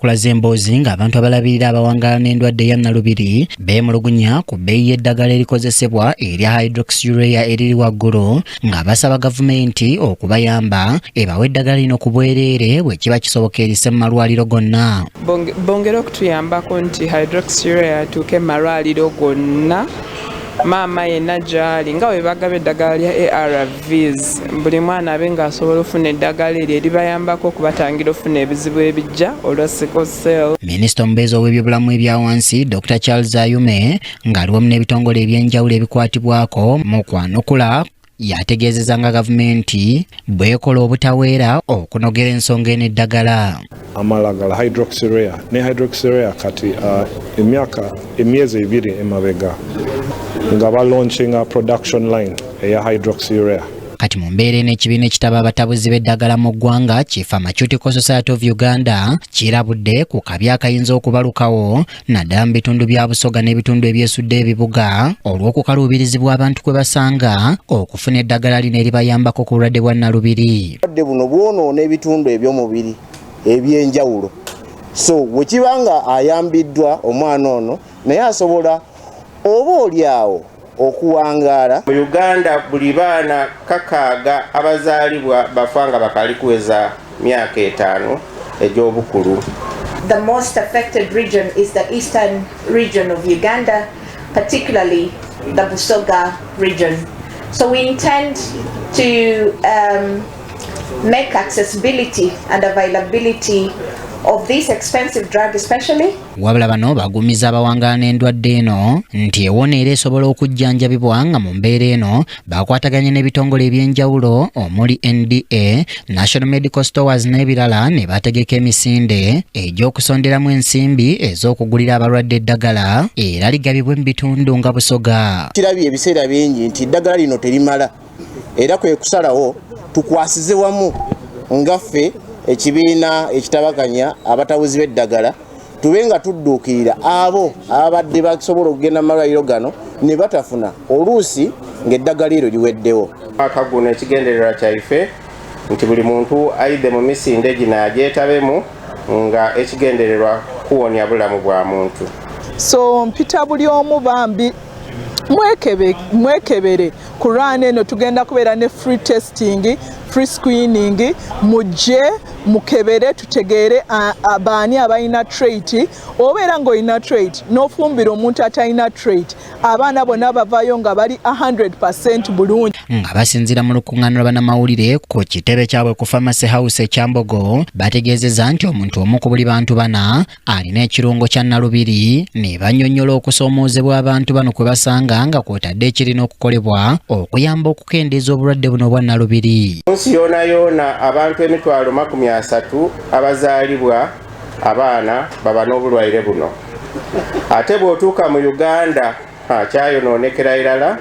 Kulaze emboozi ng'abantu abalabirira abawangaala n'endwadde eya Nalubiri beemulugunya ku bbeeyi y'eddagala erikozesebwa erya hydroxyurea eriri waggulu, nga basaba gavumenti okubayamba ebawe eddagala lino ku bwereere bwe kiba kisoboka erise mu malwaliro gonna. Bongere okutuyambako nti hydroxyurea atuuke mu malwaliro gonna, maama yenna gy'ali, nga bwe bagaba eddagala lya ARVs, buli mwana abe ng'asobola okufuna eddagala eryo eribayambako okubatangira okufuna ebizibu ebijja olwa sickle cell. Minisita omubeezi ow'ebyobulamu ebya wansi, Dr Charles Ayume, ng'ali wamu n'ebitongole eby'enjawulo ebikwatibwako mu kwanukula, yategeezeza nga gavumenti bw'ekola obutaweera okunogera ensonga eno eddagala. Amalagala hydroxyurea ne hydroxyurea kati emyaka emyezi 2 emabega nga balaunchinga production line eya hydroxyurea. Kati mu mbeera eno, ekibiina ekitaba abatabuzi b'eddagala mu ggwanga ki Pharmaceutical Society of Uganda kirabudde ku kabi akayinza okubalukawo, naddala mu bitundu bya Busoga n'ebitundu ebyesudde ebibuga, olw'okukaluubirizibwa abantu kwe basanga okufuna eddagala lino eribayambako ku bulwadde bwa Nalubiri. Obulwadde buno bwonoona ebitundu eby'omubiri ebyenjawulo, so bwe kiba nga ayambiddwa omwana ono, naye asobola oba oli awo okuwangaala. Mu Uganda buli baana 6 abazaalibwa bafa nga bakali kuweza myaka 5 egy'obukulu. The most affected region is the eastern region of Uganda, particularly the Busoga region. So we intend to make accessibility and availability of this expensive drug especially. Wabula bano bagumiza abawangaala n'endwadde eno nti ewona era esobola okujjanjabibwa, nga mu mbeera eno bakwataganye n'ebitongole ebyenjawulo omuli NDA, National Medical Stores n'ebirala, ne bategeka emisinde egy'okusonderamu ensimbi ez'okugulira abalwadde eddagala era ligabibwe mu bitundu nga Busoga. Kirabye ebiseera bingi nti eddagala lino terimala, era kwe kusalawo tukwasize wamu nga ffe ekibiina ekitabaganya abatabuzi b'eddagala, tube nga tudduukirira abo ababadde basobola okugenda mu malwaliro gano ne batafuna, oluusi ng'eddagala eryo liweddewo. Mwaka guno ekigendererwa kyaife nti buli muntu aidde mu misinde gino agyetabemu, nga ekigendererwa kuwonya bulamu bwa muntu. So mpita buli omu, bambi mwekebere. Ku run eno tugenda kubeera ne free testing, free screening. Mujje mukebere tutegeere baani abalina trait, obeera ng'olina trait n'ofumbira omuntu atalina trait, abaana bonna bavaayo nga bali 100% bulungi. Nga basinziira mu lukuŋŋaana lwa bannamawulire ku kitebe kyabwe ku Pharmacy House e Kyambogo, bategeezezza nti omuntu omu ku buli bantu bana alina ekirungo kya Nalubiri, ne bannyonnyola okusoomoozebwa abantu bano kwe basanga, nga kw'otadde ekirina okukolebwa okuyamba okukendeeza obulwadde buno obwa Nalubiri. Mu nsi yoona yoona abantu 300,000 abazaalibwa abaana baba n'obulwaire buno, ate bw'otuuka mu Uganda kyayonoonekera irala.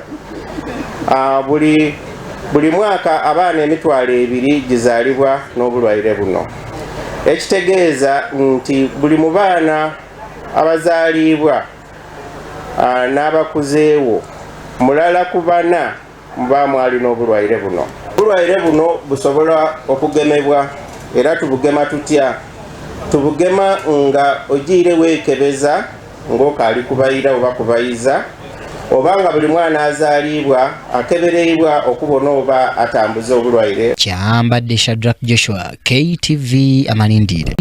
Buli mwaka abaana 2000 gizaalibwa n'obulwaire buno, ekitegeeza nti buli mu baana abazaalibwa n'abakuzeewo, mulala ku bana mubaamu alina obulwaire buno. Obulwaire buno busobola okugemebwa, era tubugema tutya? Tubugema nga ogiire weekebeza ng'okaali kubayira oba kubayiza, oba nga buli mwana azaalibwa akebereibwa okubona oba atambuza obulwaire. Kyambadde Shadrack Joshua, KTV Amalindire.